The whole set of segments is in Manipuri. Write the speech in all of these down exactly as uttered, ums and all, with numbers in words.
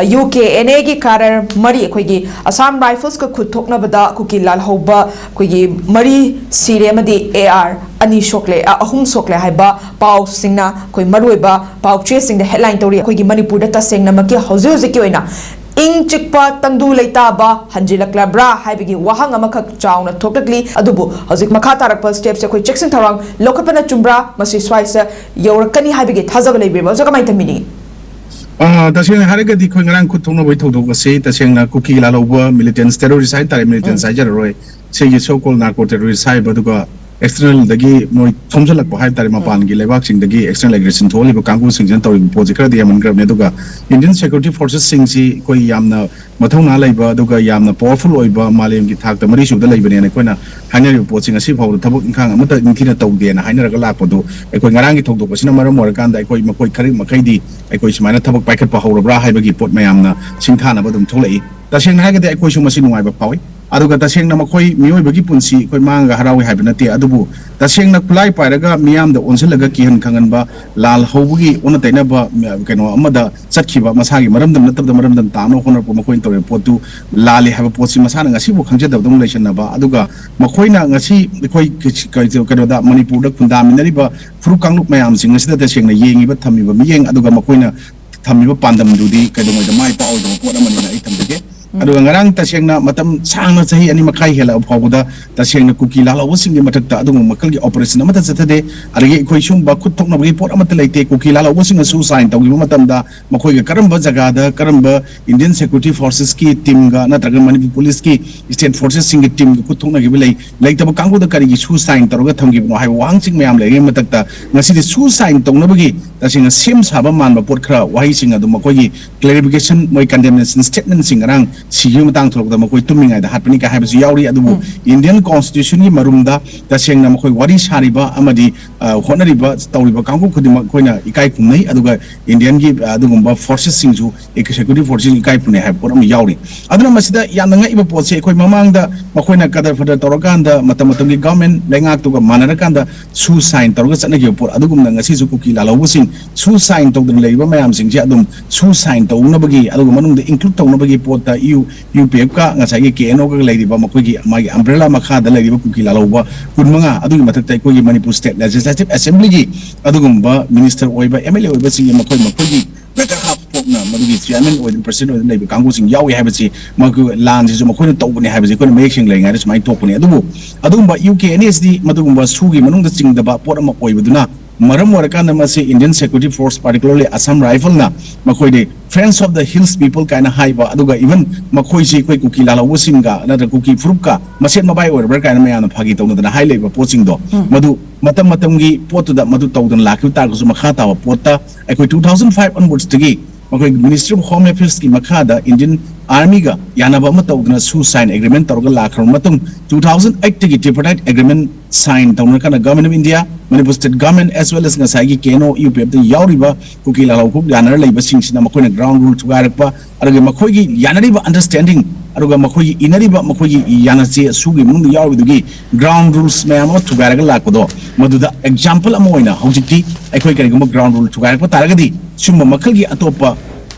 ꯌꯨ ꯀꯦ ꯑꯦꯟ ꯑꯦꯒꯤ ꯀꯥꯔꯔ ꯃꯔꯤ, ꯑꯩꯈꯣꯏꯒꯤ ꯑꯁꯥꯝ ꯔꯥꯏꯐꯜꯁꯀ ꯈꯨꯠ ꯊꯣꯛꯅꯕꯗ ꯀꯨꯀꯤ ꯂꯥꯜꯍꯧꯕ ꯑꯩꯈꯣꯏꯒꯤ ꯃꯔꯤ ꯁꯤꯔꯦ ꯑꯃꯗꯤ ꯑꯦ ꯑꯥꯔ ꯑꯅꯤ ꯁꯣꯛꯂꯦ, ꯑ, ꯑꯍꯨꯝ ꯁꯣꯛꯂꯦ ꯍꯥꯏꯕ ꯄꯥꯎꯁꯤꯡꯅ ꯑꯩꯈꯣꯏ ꯃꯔꯨꯑꯣꯏꯕ ꯄꯥꯎ ꯆꯦꯁꯤꯡꯗ ꯍꯦꯗꯂꯥꯏꯟ ꯇꯧꯔꯤ꯫ ꯑꯩꯈꯣꯏꯒꯤ ꯃꯅꯤꯄꯨꯔꯗ ꯇꯁꯦꯡꯅꯃꯛꯀꯤ ꯍꯧꯖꯤꯛ ꯍꯧꯖꯤꯛꯀꯤ ꯑꯣꯏꯅ ꯏꯪ ꯆꯤꯛꯄ ꯇꯪꯗꯨ ꯂꯩꯇꯥꯕ ꯍꯟꯖꯤꯜꯂꯛꯂꯕ꯭ꯔꯥ ꯍꯥꯏꯕꯒꯤ ꯋꯥꯍꯪ ꯑꯃꯈꯛ ꯆꯥꯎꯅ ꯊꯣꯛꯂꯛꯂꯤ꯫ ꯑꯗꯨꯕꯨ ꯍꯧꯖꯤꯛ ꯃꯈꯥ ꯇꯥꯔꯛꯄ ꯁ꯭ꯇꯦꯞꯁꯦ ꯑꯩꯈꯣꯏ ꯆꯦꯛꯁꯤꯟ ꯊꯧꯔꯥꯡ ꯂꯧꯈꯠꯄꯅ ꯆꯨꯝꯕ꯭ꯔꯥ, ꯃꯁꯤ ꯁ꯭ꯋꯥꯏꯁꯤꯗ ꯌꯧꯔꯛꯀꯅꯤ ꯍꯥꯏꯕꯒꯤ ꯊꯥꯖꯕ ꯂꯩꯕꯤꯕ꯭ꯔꯥ? ꯑꯣꯖꯥ, ꯀꯃꯥꯏꯅ ꯊꯝꯕꯤꯅꯤꯡꯉꯤ? ꯑ, ꯇꯁꯦꯡꯅ ꯍꯥꯏꯔꯒꯗꯤ ꯑꯩꯈꯣꯏ ꯉꯔꯥꯡ ꯈꯨꯠ ꯊꯣꯛꯅꯕꯒꯤ ꯊꯧꯗꯣꯛ ꯑꯁꯤ ꯇꯁꯦꯡꯅ ꯀꯨꯀꯤ ꯂꯥꯜꯍꯧꯕ militants, terrorist ꯍꯥꯏ ꯇꯥꯔꯦ, militants ꯎꯝ꯫ ꯍꯥꯏꯖꯔꯔꯣꯏ, ꯁꯤꯒꯤ so called narco terrorist ꯍꯥꯏꯕ, ꯑꯗꯨꯒ external ꯗꯒꯤ ꯃꯣꯏ ꯊꯣꯝꯖꯤꯜꯂꯛꯄ ꯍꯥꯏ ꯇꯥꯔꯦ, ꯎꯝ꯫ ꯃꯄꯥꯟꯒꯤ ꯂꯩꯕꯥꯛꯁꯤꯡꯗꯒꯤ external aggression ꯊꯣꯛꯍꯜꯂꯤꯕ ꯀꯥꯡꯕꯨꯁꯤꯡꯁꯤꯅ ꯇꯧꯔꯤꯕ ꯄꯣꯠꯁꯤ ꯈꯔꯗꯤ ꯍꯦꯟꯃꯟꯈ꯭ꯔꯕꯅꯤ꯫ ꯑꯗꯨꯒ Indian security forces ꯁꯤꯡꯁꯤ ꯑꯩꯈꯣꯏ ꯌꯥꯝꯅ ꯃꯊꯧꯅꯥ ꯂꯩꯕ, ꯑꯗꯨꯒ ꯌꯥꯝꯅ powerful ꯑꯣꯏꯕ, ꯃꯥꯂꯦꯝꯒꯤ ꯊꯥꯛꯇ ꯃꯔꯤꯁꯨꯕꯗ ꯂꯩꯕꯅꯦꯅ ꯑꯩꯈꯣꯏꯅ ꯍꯥꯏꯅꯔꯤꯕ ꯄꯣꯠꯁꯤ ꯉꯁꯤ ꯐꯥꯎꯕꯗ ꯊꯕꯛ ꯏꯪꯈꯥꯡ ꯑꯃꯠꯇ ꯅꯤꯡꯊꯤꯅ ꯇꯧꯗꯦꯅ ꯍꯥꯏꯅꯔꯒ ꯂꯥꯛꯄꯗꯨ, ꯑꯩꯈꯣꯏ ꯉꯔꯥꯡꯒꯤ ꯊꯧꯗꯣꯛ ꯑꯁꯤꯅ ꯃꯔꯝ ꯑꯣꯏꯔꯀꯥꯟꯗ ꯑꯩꯈꯣꯏ ꯃꯈꯣꯏ ꯈꯔ ꯃꯈꯩꯗꯤ ꯑꯩꯈꯣꯏ ꯁꯨꯃꯥꯏꯅ ꯊꯕꯛ ꯄꯥꯏꯈꯠꯄ ꯍꯧꯔꯕ꯭ꯔꯥ ꯍꯥꯏꯕꯒꯤ ꯄꯣꯠ ꯃꯌꯥꯝꯅ ꯁꯤꯡꯊꯥꯅꯕ ꯑꯗꯨꯝ ꯊꯣꯛꯂꯛꯏ꯫ ꯇꯁꯦꯡꯅ ꯍꯥꯏꯔꯒꯗꯤ ꯑꯩꯈꯣꯏꯁꯨ ꯃꯁꯤ ꯅꯨꯡꯉꯥꯏꯕ ꯐꯥꯎꯏ꯫ ꯑꯗꯨꯒ ꯇꯁꯦꯡꯅ ꯃꯈꯣꯏ ꯃꯤꯑꯣꯏꯕꯒꯤ ꯄꯨꯟꯁꯤ ꯑꯩꯈꯣꯏ ꯃꯥꯡꯉꯒ ꯍꯔꯥꯎꯏ ꯍꯥꯏꯕ ꯅꯠꯇꯦ, ꯑꯗꯨꯕꯨ ꯇꯁꯦꯡꯅ ꯈꯨꯠꯂꯥꯏ ꯄꯥꯏꯔꯒ ꯃꯤꯌꯥꯝꯗ ꯑꯣꯟꯁꯤꯜꯂꯒ ꯀꯤꯍꯟ ꯈꯪꯍꯟꯕ, ꯂꯥꯜ ꯍꯧꯕꯒꯤ ꯑꯣꯟꯅ ꯇꯩꯅꯕ, ꯀꯩꯅꯣ ꯑꯃꯗ ꯆꯠꯈꯤꯕ, ꯃꯁꯥꯒꯤ ꯃꯔꯝꯗꯝ ꯅꯠꯇꯕꯗ ꯃꯔꯝꯗꯝ ꯇꯥꯅꯕ ꯍꯣꯠꯅꯔꯛꯄ ꯃꯈꯣꯏꯅ ꯇꯧꯔꯤꯕ ꯄꯣꯠꯇꯨ ꯂꯥꯜꯂꯤ ꯍꯥꯏꯕ ꯄꯣꯠꯁꯤ ꯃꯁꯥꯅ ꯉꯁꯤꯕꯨ ꯈꯪꯖꯗꯕꯗꯧꯅ ꯂꯩꯁꯟꯅꯕ, ꯑꯗꯨꯒ ꯃꯈꯣꯏꯅ ꯉꯁꯤ ꯑꯩꯈꯣꯏ ꯀꯩꯅꯣꯗ, ꯃꯅꯤꯄꯨꯔꯗ ꯈꯨꯟꯗꯥꯃꯤꯟꯅꯔꯤꯕ ꯐꯨꯔꯨꯞ ꯀꯥꯡꯂꯨꯞ ꯃꯌꯥꯝꯁꯤꯡ ꯑꯁꯤꯗ ꯇꯁꯦꯡꯅ ꯌꯦꯡꯉꯤꯕ, ꯊꯝꯃꯤꯕ ꯃꯤꯠꯌꯦꯡ, ꯑꯗꯨꯒ ꯃꯈꯣꯏꯅ ꯊꯝꯃꯤꯕ ꯄꯥꯟꯗꯝꯗꯨꯗꯤ ꯀꯩꯗꯧꯉꯩꯗ ꯃꯥꯏ ꯄꯥꯛꯑꯣꯏꯗꯕ ꯄꯣꯠ ꯑꯃꯅꯤꯅ ꯑꯩ ꯊꯝꯖꯒꯦ꯫ ꯎꯝ꯫ ꯑꯗꯨꯒ ꯉꯔꯥꯡ ꯇꯁꯦꯡꯅ ꯃꯇꯝ ꯁꯥꯡꯅ, ꯆꯍꯤ ꯑꯅꯤ ꯃꯈꯥꯏ ꯍꯦꯜꯂꯛꯑꯕ ꯐꯥꯎꯕꯗ, ꯇꯁꯦꯡꯅ ꯀꯨꯀꯤ ꯂꯥꯜꯍꯧꯕꯁꯤꯡꯒꯤ ꯃꯊꯛꯇ ꯑꯗꯨꯒꯨꯝꯕ ꯃꯈꯜꯒꯤ operation ꯑꯃꯠꯇ ꯆꯠꯊꯗꯦ꯫ ꯑꯗꯒꯤ ꯑꯩꯈꯣꯏ ꯁꯨꯝꯕ ꯈꯨꯠ ꯊꯣꯛꯅꯕꯒꯤ ꯄꯣꯠ ꯑꯃꯠꯇ ꯂꯩꯇꯦ꯫ ꯀꯨꯀꯤ ꯂꯥꯜꯍꯧꯕꯁꯤꯡꯅ suicide ꯇꯧꯈꯤꯕ ꯃꯇꯝꯗ ꯃꯈꯣꯏꯒ ꯀꯔꯝꯕ ꯖꯒꯥꯗ, ꯀꯔꯝꯕ Indian security forces ꯀꯤ team ꯒ ꯅꯠꯇ꯭ꯔꯒ ꯃꯅꯤꯄꯨꯔ police ꯀꯤ state forces ꯁꯤꯡꯒꯤ team ꯒ ꯈꯨꯠ ꯊꯣꯛꯅꯈꯤꯕ ꯂꯩ, ꯂꯩꯇꯕ ꯀꯥꯡꯕꯨꯗ ꯀꯔꯤꯒꯤ suicide ꯇꯧꯔꯒ ꯊꯝꯈꯤꯕꯅꯣ ꯍꯥꯏꯕ ꯋꯥꯍꯪꯁꯤꯡ ꯃꯌꯥꯝ ꯂꯩꯔꯤꯉꯩ ꯃꯊꯛꯇ, ꯉꯁꯤꯗꯤ suicide ꯇꯧꯅꯕꯒꯤ ꯇꯁꯦꯡꯅ ꯁꯦꯝ ꯁꯥꯕ ꯃꯥꯟꯕ ꯄꯣꯠ ꯈꯔ, ꯋꯥꯍꯩꯁꯤꯡ ꯑꯗꯨ ꯃꯈꯣꯏꯒꯤ clarification, ꯃꯣꯏ condemnation statement ꯁꯤꯡ ꯉꯔꯥꯡ ꯁꯤꯈꯤꯕ ꯃꯇꯥꯡ ꯊꯣꯛꯂꯛꯄꯗ ꯃꯈꯣꯏ ꯇꯨꯝꯃꯤꯉꯩꯗ ꯍꯥꯠꯄꯅꯤ ꯀꯥꯏ ꯍꯥꯏꯕꯁꯨ ꯌꯥꯎꯔꯤ꯫ ꯑꯗꯨꯕꯨ Indian Constitution ꯒꯤ ꯃꯔꯨꯝꯗ ꯇꯁꯦꯡꯅ ꯃꯈꯣꯏ ꯋꯥꯔꯤ ꯁꯥꯔꯤꯕ ꯑꯃꯗꯤ, ꯑ, ꯍꯣꯠꯅꯔꯤꯕ, ꯇꯧꯔꯤꯕ ꯀꯥꯡꯕꯨ ꯈꯨꯗꯤꯡꯃꯛ ꯑꯩꯈꯣꯏꯅ ꯏꯀꯥꯏ ꯈꯨꯝꯅꯩ꯫ ꯑꯗꯨꯒ Indian ꯒꯤ, ꯑ, ꯑꯗꯨꯒꯨꯝꯕ forces ꯁꯤꯡꯁꯨ, security forces ꯁꯤꯡ ꯏꯀꯥꯏ ꯈꯨꯝꯅꯩ ꯍꯥꯏꯕ ꯄꯣꯠ ꯑꯃ ꯌꯥꯎꯔꯤ꯫ ꯑꯗꯨꯅ ꯃꯁꯤꯗ ꯌꯥꯝꯅ ꯉꯛꯏꯕ ꯄꯣꯠꯁꯦ, ꯑꯩꯈꯣꯏ ꯃꯃꯥꯡꯗ ꯃꯈꯣꯏꯅ ꯀꯗꯔ ꯐꯗꯔ ꯇꯧꯔꯀꯥꯟꯗ ꯃꯇꯝ ꯃꯇꯝꯒꯤ government ꯂꯩꯉꯥꯛꯇꯨꯒ ꯃꯥꯟꯅꯔꯀꯥꯟꯗ ꯁꯨ ꯁꯥꯏꯟ ꯇꯧꯔꯒ ꯆꯠꯅꯈꯤꯕ ꯄꯣꯠ ꯑꯗꯨꯒꯨꯝꯅ ꯉꯁꯤꯁꯨ ꯀꯨꯀꯤ ꯂꯥꯜꯍꯧꯕꯁꯤꯡ ꯁꯨ ꯁꯥꯏꯟ ꯇꯧꯗꯅ ꯂꯩꯔꯤꯕ ꯃꯌꯥꯝꯁꯤꯡꯁꯦ ꯑꯗꯨꯝ ꯁꯨ ꯁꯥꯏꯟ ꯇꯧꯅꯕꯒꯤ, ꯑꯗꯨꯒ ꯃꯅꯨꯡꯗ include ꯇꯧꯅꯕꯒꯤ ꯄꯣꯠꯇ ꯌꯨ, UPF ꯀ ꯉꯁꯥꯏꯒꯤ KNO ꯒ ꯂꯩꯔꯤꯕ ꯃꯈꯣꯏꯒꯤ ꯃꯥꯒꯤ umbrella ꯃꯈꯥꯗ ꯂꯩꯔꯤꯕ ꯀꯨꯀꯤ ꯂꯥꯜꯍꯧꯕ ꯀꯨꯟꯃꯉꯥ, ꯑꯗꯨꯒꯤ ꯃꯊꯛꯇ ꯑꯩꯈꯣꯏꯒꯤ Manipur State Legislative Assembly ꯒꯤ ꯑꯗꯨꯒꯨꯝꯕ minister ꯑꯣꯏꯕ, MLA ꯑꯣꯏꯕꯁꯤꯡꯒꯤ ꯃꯈꯣꯏ ꯃꯈꯣꯏꯒꯤ ꯃꯦꯇꯔ ꯍꯥꯞ ꯊꯣꯛꯅ ꯃꯗꯨꯒꯤ chairman ꯑꯣꯏꯗꯅ president ꯑꯣꯏꯗꯅ ꯂꯩꯕ ꯀꯥꯡꯕꯨꯁꯤꯡ ꯌꯥꯎꯏ ꯍꯥꯏꯕꯁꯤ ꯃꯈꯣꯏ ꯂꯥꯟꯁꯤꯁꯨ ꯃꯈꯣꯏꯅ ꯇꯧꯕꯅꯤ ꯍꯥꯏꯕꯁꯤ ꯑꯩꯈꯣꯏꯅ ꯃꯌꯦꯛ ꯁꯦꯡꯅ ꯂꯩꯔꯤꯉꯩꯗ ꯁꯨꯃꯥꯏꯅ ꯊꯣꯛꯄꯅꯤ꯫ ꯑꯗꯨꯕꯨ ꯑꯗꯨꯒꯨꯝꯕ UKNS ꯗꯤ ꯃꯗꯨꯒꯨꯝꯕ ꯁꯨꯒꯤ ꯃꯅꯨꯡꯗ ꯆꯤꯡꯗꯕ ꯄꯣꯠ ꯑꯃ ꯑꯣꯏꯕꯗꯨꯅ ꯃꯔꯝ ꯑꯣꯏꯔꯀꯥꯟꯗ ꯃꯁꯤ Indian Security Force, particularly Assam Rifle ꯅ ꯃꯈꯣꯏꯗꯤ Friends of the Hills People ꯀꯥꯏꯅ ꯍꯥꯏꯕ, ꯑꯗꯨꯒ even ꯃꯈꯣꯏꯁꯤ ꯑꯩꯈꯣꯏ ꯀꯨꯀꯤ ꯂꯥꯜꯍꯧꯕꯁꯤꯡꯒ ꯅꯠꯇ꯭ꯔꯒ ꯀꯨꯀꯤ ꯐꯨꯔꯨꯞꯀ ꯃꯁꯦꯟ ꯃꯕꯥꯏ ꯑꯣꯏꯔꯕ꯭ꯔꯥ ꯀꯥꯏꯅ ꯃꯌꯥꯝꯅ ꯐꯥꯒꯤ ꯇꯧꯅꯗꯅ ꯍꯥꯏ ꯂꯩꯕ ꯄꯣꯠꯁꯤꯡꯗꯣ, ꯎꯝ꯫ ꯃꯗꯨ ꯃꯇꯝ ꯃꯇꯝꯒꯤ ꯄꯣꯠꯇꯨꯗ ꯃꯗꯨ ꯇꯧꯗꯅ ꯂꯥꯛꯈꯤꯕ ꯇꯥꯔꯒꯁꯨ ꯃꯈꯥ ꯇꯥꯕ ꯄꯣꯠꯇ ꯑꯩꯈꯣꯏ two thousand five onwards ꯇꯒꯤ ꯃꯈꯣꯏ Ministry of Home Affairs ꯀꯤ ꯃꯈꯥꯗ Indian Army ꯒ ꯌꯥꯅꯕ ꯑꯃ ꯇꯧꯗꯅ ꯁꯨ ꯁꯥꯏꯟ agreement ꯇꯧꯔꯒ ꯂꯥꯛꯈ꯭ꯔꯕ ꯃꯇꯨꯡ, two thousand eight ꯇꯒꯤ tripartite agreement sign ꯇꯧꯅꯔꯀꯥꯟꯗ Government of India, Manipur State Government as well as ꯉꯁꯥꯏꯒꯤ KNO UPF ꯇ ꯌꯥꯎꯔꯤꯕ ꯀꯨꯀꯤ ꯂꯥꯜꯍꯧ ꯈꯨꯛ ꯌꯥꯅꯔ ꯂꯩꯕꯁꯤꯡꯁꯤꯅ ꯃꯈꯣꯏꯅ ground rule ꯊꯨꯒꯥꯏꯔꯛꯄ, ꯑꯗꯨꯒ ꯃꯈꯣꯏꯒꯤ ꯌꯥꯅꯔꯤꯕ understanding, ꯑꯗꯨꯒ ꯃꯈꯣꯏꯒꯤ ꯏꯅꯔꯤꯕ ꯃꯈꯣꯏꯒꯤ ꯌꯥꯅꯆꯦ ꯁꯨꯒꯤ ꯃꯅꯨꯡꯗ ꯌꯥꯎꯔꯤꯕꯗꯨꯒꯤ ground rules ꯃꯌꯥꯝ ꯑꯃ ꯊꯨꯒꯥꯏꯔꯒ ꯂꯥꯛꯄꯗꯣ, ꯃꯗꯨꯗ example ꯑꯃ ꯑꯣꯏꯅ ꯍꯧꯖꯤꯛꯇꯤ ꯑꯩꯈꯣꯏ ꯀꯔꯤꯒꯨꯝꯕ ground rule ꯊꯨꯒꯥꯏꯔꯛꯄ ꯇꯥꯔꯒꯗꯤ ꯁꯨꯝꯕ ꯃꯈꯜꯒꯤ ꯑꯇꯣꯞꯄ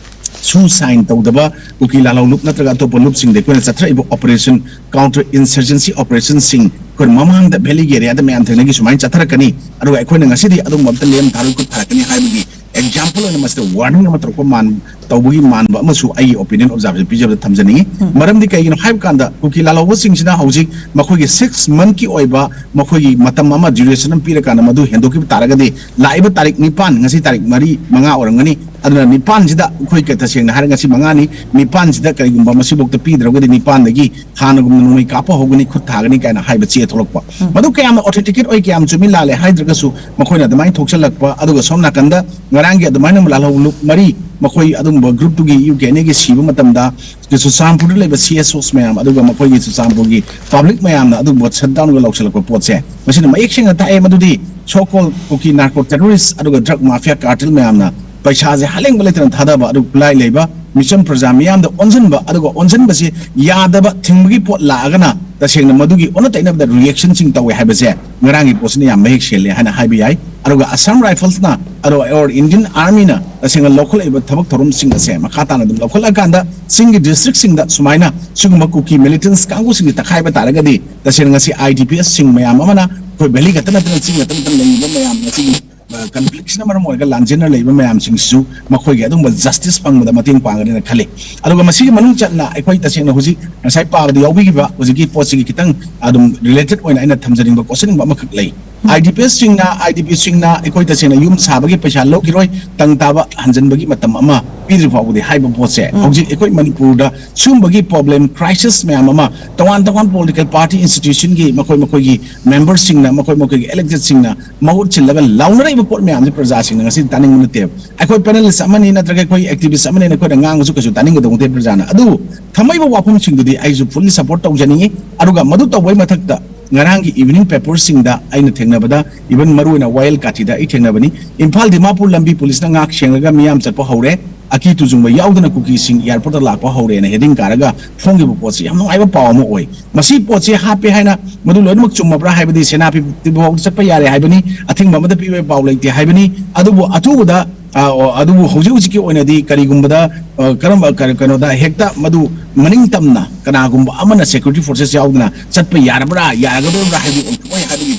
ꯁꯨ ꯁꯥꯏꯟ ꯇꯧꯗꯕ ꯀꯨꯀꯤ ꯂꯥꯜꯍꯧ ꯂꯨꯞ ꯅꯠꯇ꯭ꯔꯒ ꯑꯇꯣꯞꯄ ꯂꯨꯞꯁꯤꯡꯗ ꯑꯩꯈꯣꯏꯅ ꯆꯠꯊꯔꯛꯏꯕ operation, counter insurgency operation ꯁꯤꯡ, ꯑꯩꯈꯣꯏꯅ ꯃꯃꯥꯡꯗ valley area ꯗ ꯃꯌꯥꯝ ꯊꯦꯡꯅꯈꯤ, ꯁꯨꯃꯥꯏꯅ ꯆꯠꯊꯔꯛꯀꯅꯤ꯫ ꯑꯗꯨꯒ ꯑꯩꯈꯣꯏꯅ ꯉꯁꯤꯗꯤ ꯑꯗꯨꯒꯨꯝꯕ ꯑꯝꯇ ꯂꯦꯝ ꯊꯥꯔꯣꯏ, ꯈꯨꯠ ꯊꯥꯔꯛꯀꯅꯤ ꯍꯥꯏꯕꯒꯤ example ꯑꯣꯏꯅ ꯃꯁꯤꯗ warning ꯑꯃ ꯇꯧꯔꯛꯄ ꯃꯥꯟ-, ꯇꯧꯕꯒꯤ ꯃꯥꯟꯕ ꯑꯃꯁꯨ ꯑꯩꯒꯤ opinion observation ꯄꯤꯖꯕꯗ ꯊꯝꯖꯅꯤꯡꯉꯤ꯫ ꯎꯝ꯫ ꯃꯔꯝꯗꯤ ꯀꯩꯒꯤꯅꯣ ꯍꯥꯏꯕ ꯀꯥꯟꯗ ꯀꯨꯀꯤ ꯂꯥꯜꯍꯧꯕꯁꯤꯡꯁꯤꯅ ꯍꯧꯖꯤꯛ ꯃꯈꯣꯏꯒꯤ six month ꯀꯤ ꯑꯣꯏꯕ ꯃꯈꯣꯏꯒꯤ ꯃꯇꯝ ꯑꯃ, duration ꯑꯃ ꯄꯤꯔꯀꯥꯟꯗ ꯃꯗꯨ ꯍꯦꯟꯗꯣꯛꯈꯤꯕ ꯇꯥꯔꯒꯗꯤ ꯂꯥꯛꯏꯕ ꯇꯥꯔꯤꯛ ꯅꯤꯄꯥꯟ, ꯉꯁꯤ ꯇꯥꯔꯤꯛ ꯃꯔꯤ, ꯃꯉꯥ ꯑꯣꯏꯔꯝꯒꯅꯤ, ꯑꯗꯨꯅ ꯅꯤꯄꯥꯟꯁꯤꯗ ꯑꯩꯈꯣꯏ ꯀ-, ꯇꯁꯦꯡꯅ ꯍꯥꯏꯔꯒ ꯉꯁꯤ ꯃꯉꯥꯅꯤ, ꯅꯤꯄꯥꯟꯁꯤꯗ ꯀꯔꯤꯒꯨꯝꯕ ꯃꯁꯤꯐꯥꯎꯗ ꯄꯤꯗ꯭ꯔꯒꯗꯤ ꯅꯤꯄꯥꯟꯗꯒꯤ ꯍꯥꯟꯅꯒꯨꯝꯅ ꯅꯣꯡꯃꯩ ꯀꯥꯞꯄ ꯍꯧꯒꯅꯤ, ꯈꯨꯠ ꯊꯥꯒꯅꯤ ꯀꯥꯏꯅ ꯍꯥꯏꯕ ꯆꯦ ꯊꯣꯛꯂꯛꯄ꯫ ꯎꯝ꯫ ꯃꯗꯨ ꯀꯌꯥꯝꯅ authenticate ꯑꯣꯏ, ꯀꯌꯥꯝ ꯆꯨꯝꯃꯤ ꯂꯥꯜꯂꯦ ꯍꯥꯏꯗ꯭ꯔꯒꯁꯨ ꯃꯈꯣꯏꯅ ꯑꯗꯨꯃꯥꯏꯅ ꯊꯣꯛꯆꯜꯂꯛꯄ, ꯑꯗꯨꯒ ꯁꯣꯝ ꯅꯥꯀꯟꯗ ꯉꯔꯥꯡꯒꯤ ꯑꯗꯨꯃꯥꯏꯅ ꯂꯥꯜꯍꯧ ꯂꯨꯞ ꯃꯔꯤ ꯃꯈꯣꯏ ꯑꯗꯨꯒꯨꯝꯕ groupꯇꯨꯒꯤ ꯌꯨ ꯀꯦ ꯑꯦꯟ ꯑꯦꯒꯤ ꯁꯤꯕ ꯃꯇꯝꯗ ꯆꯨꯔꯆꯥꯟꯄꯨꯔꯗ ꯂꯩꯕ ꯁꯤ ꯑꯦꯁ ꯑꯣꯁ ꯃꯌꯥꯝ, ꯑꯗꯨꯒ ꯃꯈꯣꯏꯒꯤ ꯆꯨꯔꯆꯥꯟꯄꯨꯔꯒꯤ public ꯃꯌꯥꯝꯅ ꯑꯗꯨꯒꯨꯝꯕ shutdownꯒ ꯂꯧꯁꯤꯜꯂꯛꯄ ꯄꯣꯠꯁꯦ, ꯃꯁꯤꯅ ꯃꯌꯦꯛ ꯁꯦꯡꯅ ꯇꯥꯛꯑꯦ ꯃꯗꯨꯗꯤ so called ꯀꯨꯀꯤ narco terrorist ꯑꯗꯨꯒ drug mafia cartel ꯃꯌꯥꯝꯅ ꯄꯩꯁꯥꯁꯦ ꯍꯥꯂꯦꯡꯕ ꯂꯩꯇꯅ ꯊꯥꯗꯕ, ꯑꯗꯨꯒ ꯈꯨꯠꯂꯥꯏ ꯂꯩꯕ ꯃꯤꯆꯝ ꯄ꯭ꯔꯖꯥ ꯃꯤꯌꯥꯝꯗ ꯑꯣꯟꯁꯤꯟꯕ, ꯑꯗꯨꯒ ꯑꯣꯟꯁꯤꯟꯕꯁꯦ ꯌꯥꯗꯕ ꯊꯤꯡꯕꯒꯤ ꯄꯣꯠ ꯂꯥꯛꯑꯒꯅ ꯇꯁꯦꯡꯅ ꯃꯗꯨꯒꯤ ꯑꯣꯟꯅ ꯇꯩꯅꯕꯗ reactionꯁꯤꯡ ꯇꯧꯋꯦ ꯍꯥꯏꯕꯁꯦ ꯉꯔꯥꯡꯒꯤ ꯄꯣꯠꯁꯤꯅ ꯌꯥꯝ ꯃꯌꯦꯛ ꯁꯦꯡꯂꯦ ꯍꯥꯏꯅ ꯍꯥꯏꯕ ꯌꯥꯏ꯫ ꯑꯗꯨꯒ Assam Riflesꯅ ꯑꯗꯣ or Indian Armyꯅ ꯇꯁꯦꯡꯅ ꯂꯧꯈꯠꯂꯛꯏꯕ ꯊꯕꯛ ꯊꯧꯔꯝꯁꯤꯡ ꯑꯁꯦ ꯃꯈꯥ ꯇꯥꯅ ꯑꯗꯨꯝ ꯂꯧꯈꯠꯂꯀꯥꯟꯗ ꯆꯤꯡꯒꯤ districtꯁꯤꯡꯗ ꯁꯨꯃꯥꯏꯅ ꯁꯤꯒꯨꯝꯕ ꯀꯨꯀꯤ militants ꯀꯥꯡꯕꯨꯁꯤꯡꯁꯦ ꯇꯛꯈꯥꯏꯕ ꯇꯥꯔꯒꯗꯤ ꯇꯁꯦꯡꯅ ꯉꯁꯤ ꯑꯥꯏ ꯗꯤ ꯄꯤ ꯑꯦꯁꯁꯤꯡ ꯃꯌꯥꯝ ꯑꯃꯅ ꯑꯩꯈꯣꯏ valley ꯈꯛꯇ ꯅꯠꯇꯅ ꯆꯤꯡ ꯈꯛꯇ ꯅꯠꯇꯅ ꯂꯩꯔꯤꯕ ꯃꯌꯥꯝ ꯉꯁꯤꯒꯤ ꯑ, conflictꯁꯤꯅ ꯃꯔꯝ ꯑꯣꯏꯔꯒ ꯂꯥꯟꯖꯦꯟꯅ ꯂꯩꯕ ꯃꯌꯥꯝꯁꯤꯡꯁꯤꯁꯨ ꯃꯈꯣꯏꯒꯤ ꯑꯗꯨꯒꯨꯝꯕ justice ꯐꯪꯕꯗ ꯃꯇꯦꯡ ꯄꯥꯡꯒꯅꯤꯅ ꯈꯜꯂꯤ꯫ ꯑꯗꯨꯒ ꯃꯁꯤꯒꯤ ꯃꯅꯨꯡ ꯆꯟꯅ ꯑꯩꯈꯣꯏ ꯇꯁꯦꯡꯅ ꯍꯧꯖꯤꯛ ꯉꯁꯥꯏ ꯄꯥꯕꯗ ꯌꯥꯎꯕꯤꯈꯤꯕ ꯍꯧꯖꯤꯛꯀꯤ ꯄꯣꯠꯁꯤꯒꯤ ꯈꯤꯇꯪ ꯑꯗꯨꯝ related ꯑꯣꯏꯅ ꯑꯩꯅ ꯊꯝꯖꯅꯤꯡꯕ question ꯑꯃꯈꯛ ꯂꯩ꯫ I D P ꯑꯦꯁꯁꯤꯡꯅ, I D ꯄꯤꯁꯤꯡꯅ ꯑꯩꯈꯣꯏ ꯇꯁꯦꯡꯅ ꯌꯨꯝ ꯁꯥꯕꯒꯤ ꯄꯩꯁꯥ ꯂꯧꯈꯤꯔꯣꯏ, ꯇꯪ ꯇꯥꯕ ꯍꯟꯖꯤꯟꯕꯒꯤ ꯃꯇꯝ ꯑꯃ ꯄꯤꯗ꯭ꯔꯤ ꯐꯥꯎꯕꯗꯤ ꯍꯥꯏꯕ ꯄꯣꯠꯁꯦ ꯎꯝ꯫ ꯍꯧꯖꯤꯛ ꯑꯩꯈꯣꯏ ꯃꯅꯤꯄꯨꯔꯗ ꯁꯤꯒꯨꯝꯕꯒꯤ problem crisis ꯃꯌꯥꯝ ꯑꯃ ꯇꯣꯉꯥꯟ ꯇꯣꯉꯥꯟ political party institutionꯒꯤ ꯃꯈꯣꯏ ꯃꯈꯣꯏꯒꯤ memberꯁꯤꯡꯅ, ꯃꯈꯣꯏ ꯃꯈꯣꯏꯒꯤ electedꯁꯤꯡꯅ ꯃꯍꯨꯠ ꯁꯤꯜꯂꯒ ꯂꯥꯎꯅꯔꯛꯏꯕ ꯄꯣꯠ ꯃꯌꯥꯝꯁꯦ ꯄ꯭ꯔꯖꯥꯁꯤꯡꯅ ꯉꯁꯤꯗꯤ ꯇꯥꯅꯤꯡꯕ ꯅꯠꯇꯦꯕ꯫ ꯑꯩꯈꯣꯏ panelist ꯑꯃꯅꯤ ꯅꯠꯇ꯭ꯔꯒ ꯑꯩꯈꯣꯏ activist ꯑꯃꯅꯤ ꯑꯩꯈꯣꯏꯅ ꯉꯥꯡꯕꯁꯨ ꯀꯩꯁꯨ ꯇꯥꯅꯤꯡꯒꯗꯧ ꯅꯠꯇꯦ ꯄ꯭ꯔꯖꯥꯅ꯫ ꯑꯗꯨꯕꯨ ꯊꯝꯃꯛꯏꯕ ꯋꯥꯐꯝꯁꯤꯡꯗꯨꯗꯤ ꯑꯩꯁꯨ fully support ꯇꯧꯖꯅꯤꯡꯉꯤ꯫ ꯑꯗꯨꯒ ꯃꯗꯨ ꯇꯧꯕꯒꯤ ꯃꯊꯛꯇ ꯉꯔꯥꯡꯒꯤ evening paperꯁꯤꯡꯗ ꯑꯩꯅ ꯊꯦꯡꯅꯕꯗ, even ꯃꯔꯨꯑꯣꯏꯅ ꯋꯥꯌꯦꯜ ꯀꯥꯊꯤꯗ ꯑꯩ ꯊꯦꯡꯅꯕꯅꯤ, ꯏꯝꯐꯥꯜ ꯗꯤꯃꯥꯄꯨꯔ ꯂꯝꯕꯤ ꯄꯨꯂꯤꯁꯅ ꯉꯥꯛ ꯁꯦꯡꯂꯒ ꯃꯤꯌꯥꯝ ꯆꯠꯄ ꯍꯧꯔꯦ, ꯑꯀꯤ ꯇꯨꯖꯨꯡꯕ ꯌꯥꯎꯗꯅ ꯀꯨꯀꯤꯁꯤꯡ airportꯇ ꯂꯥꯛꯄ ꯍꯧꯔꯦꯅ heading ꯀꯥꯔꯒ ꯐꯣꯡꯈꯤꯕ ꯄꯣꯠꯁꯤ ꯌꯥꯝ ꯅꯨꯡꯉꯥꯏꯕ ꯄꯥꯎ ꯑꯃ ꯑꯣꯏ꯫ ꯃꯁꯤ ꯄꯣꯠꯁꯤ ꯍꯥꯞꯄꯦ ꯍꯥꯏꯅ ꯃꯗꯨ ꯂꯣꯏꯅꯃꯛ ꯆꯨꯝꯃꯕ꯭ꯔꯥ ꯍꯥꯏꯕꯗꯤ ꯁꯦꯅꯥꯄꯇꯤ ꯐꯥꯎ ꯆꯠꯄ ꯌꯥꯔꯦ ꯍꯥꯏꯕꯅꯤ, ꯑꯊꯤꯡꯕ ꯑꯃꯗ ꯄꯤꯕꯒꯤ ꯄꯥꯎ ꯂꯩꯇꯦ ꯍꯥꯏꯕꯅꯤ꯫ ꯑꯗꯨꯕꯨ ꯑꯊꯨꯕꯗ, ꯑ, ꯑꯗꯨꯕꯨ ꯍꯧꯖꯤꯛ ꯍꯧꯖꯤꯛꯀꯤ ꯑꯣꯏꯅꯗꯤ ꯀꯔꯤꯒꯨꯝꯕꯗ, ꯑ, ꯀꯔꯝꯕ ꯀꯔꯤ-, ꯀꯩꯅꯣꯗ ꯍꯦꯛꯇ ꯃꯗꯨ ꯃꯅꯤꯡ ꯇꯝꯅ ꯀꯅꯥꯒꯨꯝꯕ ꯑꯃꯅ security forces ꯌꯥꯎꯗꯅ ꯆꯠꯄ ꯌꯥꯔꯕ꯭ꯔꯥ ꯌꯥꯔꯒꯗꯧꯔꯤꯕ꯭ꯔꯥ ꯍꯥꯏꯕꯗꯨ ꯑꯣꯟꯊꯣꯛꯑꯣꯏ ꯍꯥꯏꯕꯒꯤ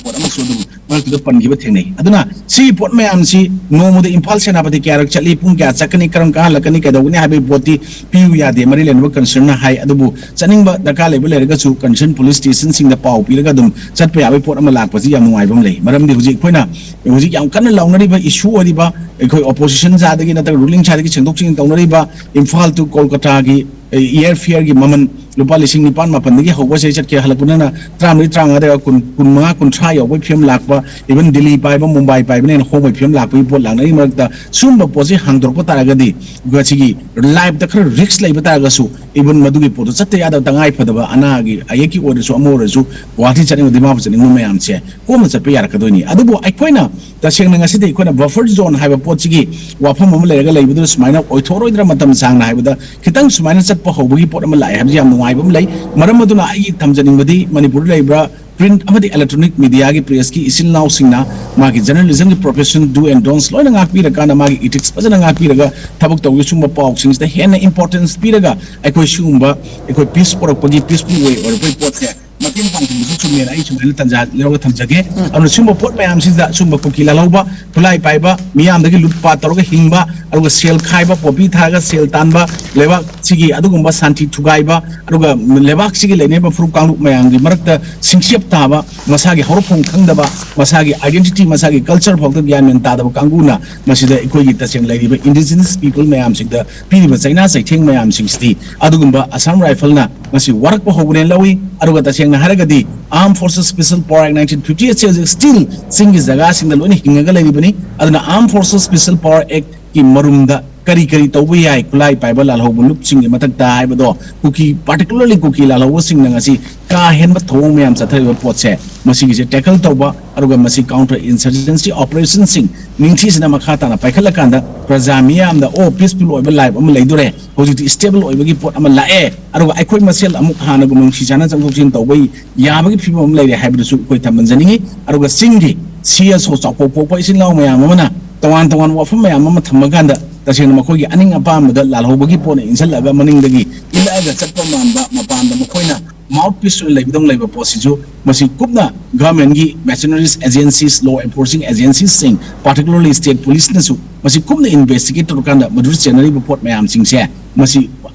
ꯄꯣꯠ ꯑꯃꯁꯨ ꯑꯗꯨꯝ ꯃꯔꯛꯇꯨꯗ ꯄꯟꯈꯤꯕ ꯊꯦꯡꯅꯩ꯫ ꯑꯗꯨꯅ ꯁꯤꯒꯤ ꯄꯣꯠ ꯃꯌꯥꯝꯁꯤ ꯅꯣꯡꯃꯗ ꯏꯝꯐꯥꯜ ꯁꯦꯅꯥꯄꯇꯤ ꯀꯌꯥꯔꯛ ꯆꯠꯂꯤ, ꯄꯨꯡ ꯀꯌꯥ ꯆꯠꯀꯅꯤ, ꯀꯔꯝ ꯀꯥꯟ ꯍꯜꯂꯛꯀꯅꯤ, ꯀꯩꯗꯧꯒꯅꯤ ꯍꯥꯏꯕꯒꯤ ꯄꯣꯠꯇꯤ ꯄꯤꯌꯨ ꯌꯥꯗꯦ, ꯃꯔꯤ ꯂꯩꯅꯕ ꯀꯟꯁꯔꯟꯅ ꯍꯥꯏ꯫ ꯑꯗꯨꯕꯨ ꯆꯠꯅꯤꯡꯕ ꯗꯔꯀꯥꯔ ꯂꯩꯕ ꯂꯩꯔꯒꯁꯨ ꯀꯟꯁꯔꯟ ꯄꯨꯂꯤꯁ ꯁ꯭ꯇꯦꯁꯟꯁꯤꯡꯗ ꯄꯥꯎ ꯄꯤꯔꯒ ꯑꯗꯨꯝ ꯆꯠꯄ ꯌꯥꯕꯒꯤ ꯄꯣꯠ ꯑꯃ ꯂꯥꯛꯄꯁꯤ ꯌꯥꯝ ꯅꯨꯡꯉꯥꯏꯕ ꯑꯃ ꯂꯩ꯫ ꯃꯔꯝꯗꯤ ꯍꯧꯖꯤꯛ ꯑꯩꯈꯣꯏꯅ ꯍꯧꯖꯤꯛ ꯌꯥꯝ ꯀꯟꯅ ꯂꯥꯎꯅꯔꯤꯕ ꯏꯁꯨ ꯑꯣꯏꯔꯤꯕ ꯑꯩꯈꯣꯏ ꯑꯣꯄꯣꯖꯤꯁꯟ ꯁꯥꯏꯠꯇꯒꯤ ꯅꯠꯇ꯭ꯔꯒ ꯔꯨꯂꯤꯡ ꯁꯥꯏꯠꯇꯒꯤ ꯁꯦꯡꯗꯣꯛ ꯁꯦꯡꯖꯤꯟ ꯇꯧꯅꯔꯤꯕ ꯏꯝꯐꯥꯜ to ꯀꯣꯜꯀꯇꯥꯒꯤ ꯑꯦꯌꯔ ꯐꯤꯌꯔꯒꯤ ꯃꯃꯜ ꯂꯨꯄꯥ ꯂꯤꯁꯤꯡ ꯅꯤꯄꯥꯟ ꯃꯥꯄꯟꯗꯒꯤ ꯍꯧꯕꯁꯦ ꯆꯠꯈꯤ, ꯍꯜꯂꯛꯄꯗꯅ ꯇꯔꯥꯃꯔꯤ ꯇꯔꯥꯃꯉꯥꯗ ꯀꯨꯟ, ꯀꯨꯟꯃꯉꯥ ꯀꯨꯟꯊ꯭ꯔꯥ ꯌꯧꯕꯒꯤ ꯐꯤꯕꯝ ꯂꯥꯛꯄ, ꯏꯚꯟ ꯗꯤꯜꯂꯤ ꯄꯥꯏꯕ, ꯃꯨꯝꯕꯥꯏ ꯄꯥꯏꯕꯅ ꯍꯦꯟꯅ ꯍꯣꯡꯕꯒꯤ ꯐꯤꯕꯝ ꯂꯥꯛꯄꯒꯤ ꯄꯣꯠ ꯂꯥꯛꯅꯔꯤ ꯃꯔꯛꯇ ꯁꯨꯝꯕ ꯄꯣꯠꯁꯤ ꯍꯥꯡꯗꯣꯔꯛꯄ ꯇꯥꯔꯒꯗꯤ ꯉꯁꯤꯒꯤ ꯂꯥꯏꯐꯇ ꯈꯔ ꯔꯤꯛꯁ ꯂꯩꯕ ꯇꯥꯔꯒꯁꯨ ꯏꯚꯟ ꯃꯗꯨꯒꯤ ꯄꯣꯠꯇꯣ ꯆꯠꯇ ꯌꯥꯗꯕ ꯇꯉꯥꯏ ꯐꯗꯕ ꯑꯅꯥꯒꯤ ꯑꯌꯦꯛꯀꯤ ꯑꯣꯏꯔꯁꯨ ꯑꯃ ꯑꯣꯏꯔꯁꯨ ꯒꯨꯋꯥꯍꯥꯇꯤ ꯆꯠꯅꯤꯡꯕ, ꯗꯤꯃꯥꯄꯨꯔ ꯆꯠꯅꯤꯡꯕ ꯃꯌꯥꯝꯁꯦ ꯀꯣꯝꯅ ꯆꯠꯄ ꯌꯥꯔꯛꯀꯗꯣꯏꯅꯤ꯫ ꯑꯗꯨꯕꯨ ꯑꯩꯈꯣꯏꯅ ꯇꯁꯦꯡꯅ ꯉꯁꯤꯗꯤ ꯑꯩꯈꯣꯏꯅ ꯕꯐꯔ ꯖꯣꯟ ꯍꯥꯏꯕ ꯄꯣꯠꯁꯤꯒꯤ ꯋꯥꯐꯝ ꯑꯃ ꯂꯩꯔꯒ ꯂꯩꯕꯗꯨꯅ ꯁꯨꯃꯥꯏꯅ ꯑꯣꯏꯊꯣꯛꯑꯔꯣꯏꯗ꯭ꯔꯥ ꯃꯇꯝ ꯁꯥꯡꯅ ꯍꯥꯏꯕꯗ ꯈꯤꯇꯪ ꯁꯨꯃꯥꯏꯅ ꯆꯠꯄ ꯍꯧꯕꯒꯤ ꯄꯣꯠ ꯑꯃ ꯂꯥꯛꯑꯦ ꯍꯥꯏꯕꯁꯤ ꯌꯥꯝ ꯅꯨꯡꯉꯥꯏꯕ ꯑꯃ ꯂꯩ꯫ ꯃꯔꯝ ꯑꯗꯨꯅ ꯑꯩꯒꯤ ꯊꯝꯖꯅꯤꯡꯕꯗꯤ ꯃꯅꯤꯄꯨꯔꯗ ꯂꯩꯔꯤꯕ ꯄ꯭ꯔꯤꯟꯠ ꯑꯃꯗꯤ ꯏꯂꯦꯛꯇ꯭ꯔꯣꯅꯤꯛ ꯃꯤꯗꯤꯌꯥꯒꯤ ꯄ꯭ꯔꯦꯁꯀꯤ ꯏꯆꯤꯜ ꯏꯅꯥꯎꯁꯤꯡꯅ ꯃꯥꯒꯤ ꯖꯔꯅꯦꯂꯤꯖꯝꯒꯤ ꯄ꯭ꯔꯣꯐꯦꯁꯟ ꯗꯨ ꯑꯦꯟ ꯗꯣꯟꯁ ꯂꯣꯏꯅ ꯉꯥꯛꯄꯤꯔꯀꯥꯟꯗ ꯃꯥꯒꯤ ꯏꯊꯤꯛꯁ ꯐꯖꯅ ꯉꯥꯛꯄꯤꯔꯒ ꯊꯕꯛ ꯇꯧꯕꯒꯤ ꯁꯨꯝꯕ ꯄꯥꯎꯁꯤꯡꯁꯤꯗ ꯍꯦꯟꯅ ꯏꯝꯄꯣꯔꯇꯦꯟꯁ ꯄꯤꯔꯒ ꯑꯩꯈꯣꯏ ꯁꯤꯒꯨꯝꯕ ꯑꯩꯈꯣꯏ ꯄꯤꯁ ꯄꯨꯔꯛꯄꯒꯤ ꯄꯤꯁꯄꯨ ꯋꯦ ꯑꯣꯏꯔꯛꯄꯒꯤ ꯄꯣꯠꯁꯦ ꯃꯇꯦꯡ ꯄꯥꯡꯕꯁꯨ ꯆꯨꯝꯃꯦꯅ ꯑꯩ ꯁꯨꯃꯥꯏꯅ ꯇꯥꯟꯖꯥ ꯂꯧꯔꯒ ꯊꯝꯖꯒꯦ꯫ ꯑꯗꯨꯅ ꯁꯤꯒꯨꯝꯕ ꯄꯣꯠ ꯃꯌꯥꯝꯁꯤꯗ ꯁꯤꯒꯨꯝꯕ ꯀꯨꯀꯤ ꯂꯥꯜꯍꯧꯕ, ꯈꯨꯠꯂꯥꯏ ꯄꯥꯏꯕ, ꯃꯤꯌꯥꯝꯗꯒꯤ ꯂꯨꯠ ꯄꯥꯠ ꯇꯧꯔꯒ ꯍꯤꯡꯕ, ꯑꯗꯨꯒ ꯁꯦꯜ ꯈꯥꯏꯕ, ꯄꯣꯄꯤ ꯊꯥꯔꯒ ꯁꯦꯜ ꯇꯥꯟꯕ, ꯂꯩꯕꯥꯛꯁꯤꯒꯤ ꯑꯗꯨꯒꯨꯝꯕ ꯁꯥꯟꯇꯤ ꯊꯨꯒꯥꯏꯕ, ꯑꯗꯨꯒ ꯂꯩꯕꯥꯛꯁꯤꯒꯤ ꯂꯩꯅꯔꯤꯕ ꯐꯨꯔꯨꯞ ꯀꯥꯡꯂꯨꯞ ꯃꯌꯥꯝꯒꯤ ꯃꯔꯛꯇ ꯁꯤꯡꯁꯦꯞ ꯇꯥꯕ, ꯃꯁꯥꯒꯤ ꯍꯧꯔꯛꯐꯝ ꯈꯪꯗꯕ, ꯃꯁꯥꯒꯤ ꯑꯥꯏꯗꯦꯟꯇꯤꯇꯤ, ꯃꯁꯥꯒꯤ ꯀꯜꯆꯔ ꯐꯥꯎꯗ ꯒ꯭ꯌꯥꯟ ꯃꯦꯟ ꯇꯥꯗꯕ ꯀꯥꯡꯕꯨꯅ ꯃꯁꯤꯗ ꯑꯩꯈꯣꯏꯒꯤ ꯇꯁꯦꯡꯅ ꯂꯩꯔꯤꯕ ꯏꯟꯗꯤꯖꯤꯅꯁ ꯄꯤꯄꯜ ꯃꯌꯥꯝꯁꯤꯡꯗ ꯄꯤꯔꯤꯕ ꯆꯩꯅꯥ ꯆꯩꯊꯦꯡ ꯃꯌꯥꯝꯁꯤꯡꯁꯤꯗꯤ ꯑꯗꯨꯒꯨꯝꯕ ꯑꯁꯥꯝ ꯔꯥꯏꯐꯜꯅ ꯃꯁꯤ ꯋꯥꯔꯛꯄ ꯍꯧꯕꯅꯦꯅ ꯂꯧꯏ꯫ ꯑꯗꯨꯒ ꯇꯁꯦꯡꯅ ꯍꯥꯏꯔꯒꯗꯤ Armed Forces Special Power Act nineteen fifty eight ꯁꯦ ꯍꯧꯖꯤꯛ ꯁ꯭ꯇꯤꯜ ꯆꯤꯡꯒꯤ ꯖꯒꯥꯁꯤꯡꯗ ꯂꯣꯏꯅ ꯍꯤꯡꯉꯒ ꯂꯩꯔꯤꯕꯅꯤ꯫ ꯑꯗꯨꯅ Armed Forces Special Power Act ꯀꯤ ꯃꯔꯨꯝꯗ ꯀꯔꯤ ꯀꯔꯤ ꯇꯧꯕ ꯌꯥꯏ, ꯈꯨꯠꯂꯥꯏ ꯄꯥꯏꯕ ꯂꯥꯜꯍꯧꯕ ꯂꯨꯞꯁꯤꯡꯒꯤ ꯃꯊꯛꯇ ꯍꯥꯏꯕꯗꯣ ꯀꯨꯀꯤ, ꯄꯥꯔꯇꯤꯀꯨꯂꯔꯂꯤ ꯀꯨꯀꯤ ꯂꯥꯜꯍꯧꯕꯁꯤꯡꯅ ꯉꯁꯤ ꯀꯥ ꯍꯦꯟꯕ ꯊꯧꯑꯣꯡ ꯃꯌꯥꯝ ꯆꯠꯊꯔꯤꯕ ꯄꯣꯠꯁꯦ, ꯃꯁꯤꯒꯤꯁꯦ ꯇꯦꯀꯜ ꯇꯧꯕ, ꯑꯗꯨꯒ ꯃꯁꯤ ꯀꯥꯎꯟꯇꯔ ꯏꯟꯁꯔꯖꯦꯟꯁꯤ ꯑꯣꯄꯔꯦꯁꯟꯁꯤꯡ ꯅꯤꯡꯊꯤꯖꯅ ꯃꯈꯥ ꯇꯥꯅ ꯄꯥꯏꯈꯠꯂꯀꯥꯟꯗ ꯄ꯭ꯔꯖꯥ ꯃꯤꯌꯥꯝꯗ ꯑꯣ ꯄꯤꯁꯐꯨꯜ ꯑꯣꯏꯕ ꯂꯥꯏꯐ ꯑꯃ ꯂꯩꯗꯣꯔꯦ, ꯍꯧꯖꯤꯛꯇꯤ ꯁ꯭ꯇꯦꯕꯜ ꯑꯣꯏꯕꯒꯤ ꯄꯣꯠ ꯑꯃ ꯂꯥꯛꯑꯦ, ꯑꯗꯨꯒ ꯑꯩꯈꯣꯏ ꯃꯁꯦꯜ ꯑꯃꯨꯛ ꯍꯥꯟꯅꯒꯨꯝ ꯅꯨꯡꯁꯤ ꯆꯥꯟꯅ ꯆꯪꯊꯣꯛ ꯆꯪꯁꯤꯟ ꯇꯧꯕ ꯌꯥꯕꯒꯤ ꯐꯤꯕꯝ ꯑꯃ ꯂꯩꯔꯦ ꯍꯥꯏꯕꯗꯨꯁꯨ ꯑꯩꯈꯣꯏ ꯊꯝꯍꯟꯖꯅꯤꯡꯉꯤ꯫ ꯑꯗꯨꯒ ꯆꯤꯡꯒꯤ ꯁꯤ ꯑꯦꯁ ꯑꯣ ꯆꯥꯎꯊꯣꯛ ꯄꯣꯛꯄ ꯏꯆꯤꯜ ꯏꯅꯥꯎ ꯃꯌꯥꯝ ꯑꯃꯅ ꯇꯣꯉꯥꯟ ꯇꯣꯉꯥꯟꯕ ꯋꯥꯐꯝ ꯃꯌꯥꯝ ꯑꯃ ꯊꯝꯃꯀꯥꯟꯗ ꯇꯁꯦꯡꯅ ꯃꯈꯣꯏꯒꯤ ꯑꯅꯤꯡ ꯑꯄꯥꯝꯕꯗ ꯂꯥꯜꯍꯧꯕꯒꯤ ꯄꯣꯠꯅ ꯏꯟꯁꯤꯜꯂꯒ ꯃꯅꯤꯡꯗꯒꯤ ꯏꯜꯂꯛꯑꯒ ꯆꯠꯄ ꯃꯥꯟꯕ ꯃꯄꯥꯟꯗ ꯃꯈꯣꯏꯅ ꯃꯥꯎꯠ ꯄꯤꯁ ꯑꯣꯏꯅ ꯂꯩꯕꯗꯧꯅ ꯂꯩꯕ ꯄꯣꯠꯁꯤꯁꯨ ꯃꯁꯤ ꯀꯨꯞꯅ ꯒꯚꯔꯟꯃꯦꯟꯒꯤ ꯃꯦꯁꯤꯅꯔꯤꯁ ꯑꯦꯖꯦꯟꯁꯤꯁ, ꯂꯣ ꯑꯦꯟꯐꯣꯔꯁꯤꯡ ꯑꯦꯖꯦꯟꯁꯤꯁꯁꯤꯡ, ꯄꯥꯔꯇꯤꯀꯨꯂꯔꯂꯤ ꯁ꯭ꯇꯦꯠ ꯄꯨꯂꯤꯁꯅꯁꯨ ꯃꯁꯤ ꯀꯨꯞꯅ ꯏꯟꯚꯦꯁꯇꯤꯒꯦꯠ ꯇꯧꯔꯀꯥꯟꯗ ꯃꯗꯨꯗ ꯆꯦꯟꯅꯔꯤꯕ ꯄꯣꯠ ꯃꯌꯥꯝꯁꯤꯡꯁꯦ ꯃꯁꯤ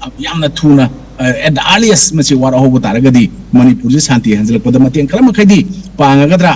ꯌꯥꯝꯅ ꯊꯨꯅ, ꯑꯦꯠ ꯗ ꯑꯥꯔꯂꯤꯌꯦꯁ ꯃꯁꯤ ꯋꯥꯔꯛꯍꯧꯕ ꯇꯥꯔꯒꯗꯤ ꯃꯅꯤꯄꯨꯔꯁꯤ ꯁꯥꯟꯇꯤ ꯍꯟꯖꯤꯜꯂꯛꯄꯗ ꯃꯇꯦꯡ ꯈꯔ ꯃꯈꯩꯗꯤ ꯄꯥꯡꯉꯒꯗ꯭ꯔꯥ,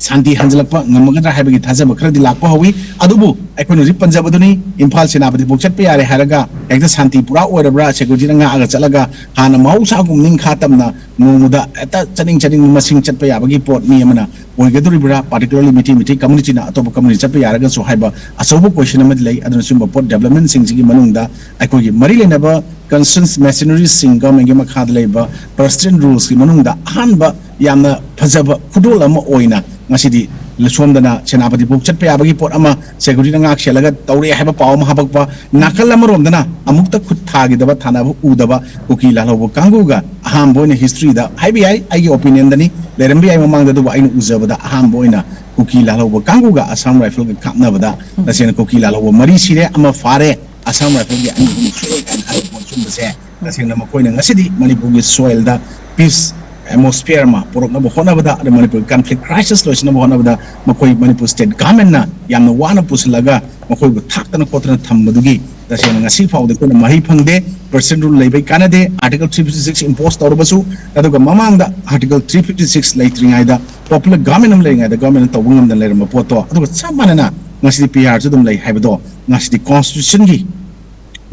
ꯁꯥꯟꯇꯤ ꯍꯟꯖꯤꯜꯂꯛꯄ ꯉꯝꯃꯒꯗ꯭ꯔꯥ ꯍꯥꯏꯕꯒꯤ ꯊꯥꯖꯕ ꯈꯔꯗꯤ ꯂꯥꯛꯄ ꯍꯧꯏ꯫ ꯑꯗꯨꯕꯨ ꯑꯩꯈꯣꯏꯅ ꯍꯧꯖꯤꯛ ꯄꯟꯖꯕꯗꯨꯅꯤ, ꯏꯝꯐꯥꯜ ꯁꯦꯅꯥꯄꯇꯤꯐꯥꯎ ꯆꯠꯄ ꯌꯥꯔꯦ ꯍꯥꯏꯔꯒ ꯍꯦꯛꯇ ꯁꯥꯟꯇꯤ ꯄꯨꯔꯥ ꯑꯣꯏꯔꯕ꯭ꯔꯥ, ꯁꯦꯀ꯭ꯌꯨꯔꯤꯇꯤꯅ ꯉꯥꯛꯑꯒ ꯆꯠꯂꯒ ꯍꯥꯟꯅ ꯃꯍꯧꯁꯥꯒꯨꯝ ꯅꯤꯡꯈꯥ ꯇꯝꯅ ꯅꯣꯡꯃꯗ ꯍꯦꯛꯇ ꯆꯠꯅꯤꯡ ꯆꯠꯅꯤꯡꯕ ꯃꯁꯤꯡ ꯆꯠꯄ ꯌꯥꯕꯒꯤ ꯄꯣꯠ ꯃꯤ ꯑꯃꯅ ꯑꯣꯏꯒꯗꯧꯔꯤꯕ꯭ꯔꯥ, ꯄꯥꯔꯇꯤꯀꯨꯂꯔꯂꯤ ꯃꯤꯇꯩ ꯃꯤꯇꯩ ꯀꯝꯃꯨꯅꯤꯇꯤꯅ ꯑꯇꯣꯞꯄ ꯀꯝꯃꯨꯅꯤꯇꯤ ꯆꯠꯄ ꯌꯥꯔꯒꯁꯨ ꯍꯥꯏꯕ ꯑꯆꯧꯕ ꯀꯣꯏꯁꯟ ꯑꯃꯗꯤ ꯂꯩ꯫ ꯑꯗꯨꯅ ꯁꯤꯒꯨꯝꯕ ꯄꯣꯠ ꯗꯦꯕꯂꯞꯃꯦꯟꯁꯤꯡꯁꯤꯒꯤ ꯃꯅꯨꯡꯗ ꯑꯩꯈꯣꯏꯒꯤ ꯃꯔꯤ ꯂꯩꯅꯕ ꯀꯟꯁꯔꯟ ꯃꯦꯁꯤꯅꯔꯤꯁꯤꯡ ꯒꯚꯔꯟꯃꯦꯟꯒꯤ ꯃꯈꯥꯗ ꯂꯩꯕ ꯄ꯭ꯔꯁꯤꯗꯦꯟ ꯔꯨꯜꯁꯀꯤ ꯃꯅꯨꯡꯗ ꯑꯍꯥꯟꯕ ꯌꯥꯝꯅ ꯐꯖꯕ ꯈꯨꯗꯣꯜ ꯑꯃ ꯑꯣꯏꯅ ꯉꯁꯤꯗꯤ ꯁꯣꯝꯗꯅ ꯁꯦꯅꯥꯄꯇꯤꯐꯥꯎ ꯆꯠꯄ ꯌꯥꯕꯒꯤ ꯄꯣꯠ ꯑꯃ ꯁꯦꯀ꯭ꯌꯨꯔꯤꯇꯤꯅ ꯉꯥꯛ ꯁꯦꯜꯂꯒ ꯇꯧꯔꯦ ꯍꯥꯏꯕ ꯄꯥꯎ ꯑꯃ ꯍꯥꯄꯛꯄ, ꯅꯥꯀꯜ ꯑꯃꯔꯣꯝꯗꯅ ꯑꯃꯨꯛꯇ ꯈꯨꯠ ꯊꯥꯈꯤꯗꯕ, ꯊꯥꯅꯕ ꯎꯗꯕ ꯀꯨꯀꯤ ꯂꯥꯜꯍꯧꯕ ꯀꯥꯡꯕꯨꯒ ꯑꯍꯥꯟꯕ ꯑꯣꯏꯅ ꯍꯤꯁꯇ꯭ꯔꯤꯗ ꯍꯥꯏꯕ ꯌꯥꯏ, ꯑꯩꯒꯤ ꯑꯣꯄꯤꯅꯤꯌꯟꯗꯅꯤ, ꯂꯩꯔꯝꯕ ꯌꯥꯏ ꯃꯃꯥꯡꯗ, ꯑꯗꯨꯕꯨ ꯑꯩꯅ ꯎꯖꯕꯗ ꯑꯍꯥꯟꯕ ꯑꯣꯏꯅ ꯀꯨꯀꯤ ꯂꯥꯜꯍꯧꯕ ꯀꯥꯡꯕꯨꯒ ꯑꯁꯥꯝ ꯔꯥꯏꯐꯜꯒ ꯀꯥꯞꯅꯕꯗ ꯇꯁꯦꯡꯅ ꯀꯨꯀꯤ ꯂꯥꯜꯍꯧꯕ ꯃꯔꯤ ꯁꯤꯔꯦ, ꯑꯃ ꯐꯥꯔꯦ, ꯑꯁꯥꯝ ꯔꯥꯏꯐꯜꯒꯤ ꯑꯅꯤ ꯑꯍꯨꯝ ꯁꯣꯛꯑꯦ ꯀꯥꯏꯅ ꯍꯥꯏꯕ ꯄꯣꯠ ꯁꯨꯝꯕꯁꯦ ꯇꯁꯦꯡꯅ ꯃꯈꯣꯏꯅ ꯉꯁꯤꯗꯤ ꯃꯅꯤꯄꯨꯔꯒꯤ ꯁꯣꯏꯜꯗ ꯄꯤꯁ ꯑꯦꯠꯃꯣꯁꯐꯤꯌꯔ ꯑꯃ ꯄꯨꯔꯛꯅꯕ ꯍꯣꯠꯅꯕꯗ, ꯑꯗ ꯃꯅꯤꯄꯨꯔꯒꯤ ꯀꯟꯐ꯭ꯂꯤꯛ ꯀ꯭ꯔꯥꯏꯁꯤꯁ ꯂꯣꯏꯁꯤꯟꯅꯕ ꯍꯣꯠꯅꯕꯗ ꯃꯈꯣꯏ ꯃꯅꯤꯄꯨꯔ ꯁ꯭ꯇꯦꯠ ꯒꯚꯔꯟꯃꯦꯟꯅ ꯌꯥꯝꯅ ꯋꯥꯅ ꯄꯨꯁꯤꯜꯂꯒ ꯃꯈꯣꯏꯕꯨ ꯊꯥꯛꯇꯅ ꯈꯣꯠꯇꯅ ꯊꯝꯕꯗꯨꯒꯤ ꯇꯁꯦꯡꯅ ꯉꯁꯤ ꯐꯥꯎꯗ ꯑꯩꯈꯣꯏꯅ ꯃꯍꯩ ꯐꯪꯗꯦ꯫ ꯄ꯭ꯔꯁꯤꯗꯦꯟ ꯔꯨꯜ ꯂꯩꯕꯩ ꯀꯥꯟꯅꯗꯦ꯫ Article three fifty six impose ꯇꯧꯔꯕꯁꯨ, ꯑꯗꯨꯒ ꯃꯃꯥꯡꯗ ꯑꯥꯔꯇꯤꯀꯜ ꯊ꯭ꯔꯤ ꯐꯤꯐꯇꯤ ꯁꯤꯛꯁ ꯂꯩꯇ꯭ꯔꯤꯉꯩꯗ, ꯄꯣꯄꯨꯂꯔ ꯒꯚꯔꯟꯃꯦꯟ ꯑꯃ ꯂꯩꯔꯤꯉꯩꯗ ꯒꯚꯔꯟꯃꯦꯟꯅ ꯇꯧꯕ ꯉꯝꯗꯅ ꯂꯩꯔꯝꯕ ꯄꯣꯠꯇꯣ, ꯑꯗꯨꯒ ꯆꯞ ꯃꯥꯟꯅꯅ ꯉꯁꯤꯗꯤ ꯄꯤ ꯑꯥꯔꯁꯨ ꯑꯗꯨꯝ ꯂꯩ ꯍꯥꯏꯕꯗꯣ ꯉꯁꯤꯗꯤ ꯀꯣꯟꯁꯇꯤꯇ꯭ꯌꯨꯁꯟꯒꯤ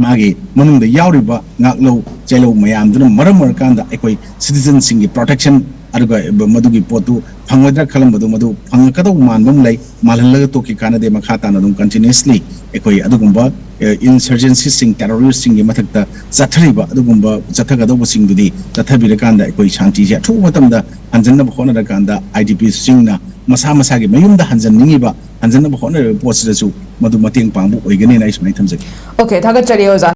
ꯃꯥꯒꯤ ꯃꯅꯨꯡꯗ ꯌꯥꯎꯔꯤꯕ ꯉꯥꯛꯂꯧ ꯆꯦꯜꯂꯧ ꯃꯌꯥꯝꯗꯨꯅ ꯃꯔꯝ ꯑꯣꯏꯔꯀꯥꯟꯗ ꯑꯩꯈꯣꯏ ꯁꯤꯇꯤꯖꯟꯁꯤꯡꯒꯤ ꯄ꯭ꯔꯣꯇꯦꯛꯁꯟ, ꯑꯗꯨꯒ ꯃꯗꯨꯒꯤ ꯄꯣꯠꯇꯨ ꯐꯪꯉꯣꯏꯗ꯭ꯔꯥ ꯈꯜꯂꯝꯕꯗꯨ ꯃꯗꯨ ꯐꯪꯉꯛꯀꯗꯧꯕ ꯃꯥꯟꯕ ꯑꯃ ꯂꯩ꯫ ꯃꯥꯜꯍꯜꯂꯒ ꯇꯣꯛꯈꯤ ꯀꯥꯟꯅꯗꯦ꯫ ꯃꯈꯥ ꯇꯥꯅ ꯑꯗꯨꯝ ꯀꯟꯇꯤꯅ꯭ꯌꯨꯁꯂꯤ ꯑꯩꯈꯣꯏ ꯑꯗꯨꯒꯨꯝꯕ ꯏꯟꯁꯔꯖꯦꯟꯁꯤꯁꯤꯡ, ꯇꯦꯔꯣꯔꯤꯁꯁꯤꯡꯒꯤ ꯃꯊꯛꯇ ꯆꯠꯊꯔꯤꯕ ꯑꯗꯨꯒꯨꯝꯕ ꯆꯠꯊꯒꯗꯧꯕꯁꯤꯡꯗꯨꯗꯤ ꯆꯠꯊꯕꯤꯔꯀꯥꯟꯗ ꯑꯩꯈꯣꯏ ꯁꯥꯟꯇꯤꯁꯦ ꯑꯊꯨꯕ ꯃꯇꯝꯗ ꯍꯟꯖꯤꯟꯅꯕ ꯍꯣꯠꯅꯔꯀꯥꯟꯗ ꯑꯥꯏ ꯗꯤ ꯄꯤꯁꯤꯡꯅ ꯃꯁꯥ ꯃꯁꯥꯒꯤ ꯃꯌꯨꯝꯗ ꯍꯟꯖꯟꯅꯤꯡꯉꯤꯕ, ꯍꯟꯖꯟꯅꯕ ꯍꯣꯠꯅꯔꯤꯕ ꯄꯣꯠꯁꯤꯗꯁꯨ ꯃꯗꯨ ꯃꯇꯦꯡ ꯄꯥꯡꯕ ꯑꯣꯏꯒꯅꯤꯅ ꯑꯩ ꯁꯨꯃꯥꯏꯅ ꯊꯝꯖꯒꯦ꯫ ꯑꯣꯀꯦ, ꯊꯥꯒꯠꯆꯔꯤ ꯑꯣꯖꯥ꯫